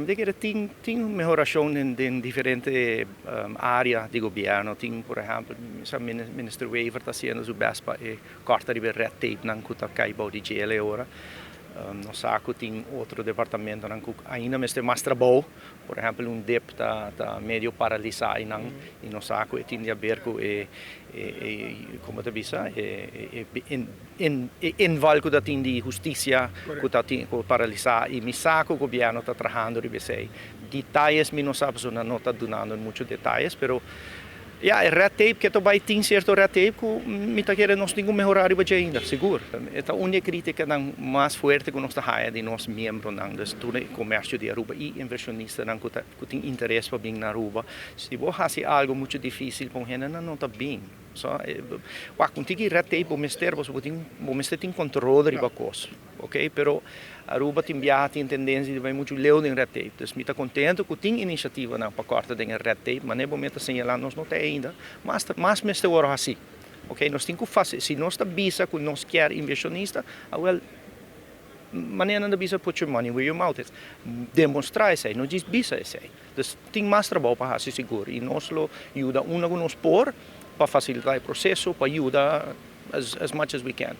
Mi ta kere tin mehoracion den diferente area di gobierno. Tin, por ehempel, Minister Wever ta haciendo su best pa corta e red tape nan cu ta cay bou di dje ora. Nos sa cu tin otro departamento nan cu ainda mester mas trabou. Por ehempel, un DIP ta medio paralisa y nan y nos sa cu tin di haber cu e, con ta bisa, e inval cu tin di husticia cu ta tin cu paralisa y mi sa cu gobierno ta trahando riba esey. Detaye mi no sa, no ta dunando mucho detaye, pero ja, e red tape cu tambe tin cierto red tape cu mi ta kere nos tin cu mehora riba ainda, sigur. Ta un critica nan mas fuerte cu nos ta haya di nos miembronan, dus tur comercio di Aruba y inversionistanan cu tin interes pa bin na Aruba. Si bo haci algo mucho dificil pa hende, no ta bin. So, wak, un tiki red tape, bo mester tin control riba cos, ok? Pero Aruba tin biaha tin tendencia di bay mucho leu den red tape. Dus mi ta contento cu tin iniciativa nan pa corta den red tape, mas na momento señala nos no tin ainda, mas mester wordo asina. Ok, nos tin cu haci, si nos ta bisa cu nos kier inversionista, ah, well, manera nan bisa, "Put your money where your mouth is." Demonstra esey, no djis bisa esey. Dus tin mas trabou pa haci sigur. Y nos lo yuda unda nos por pa facilita e proceso, pa yuda as much as we can.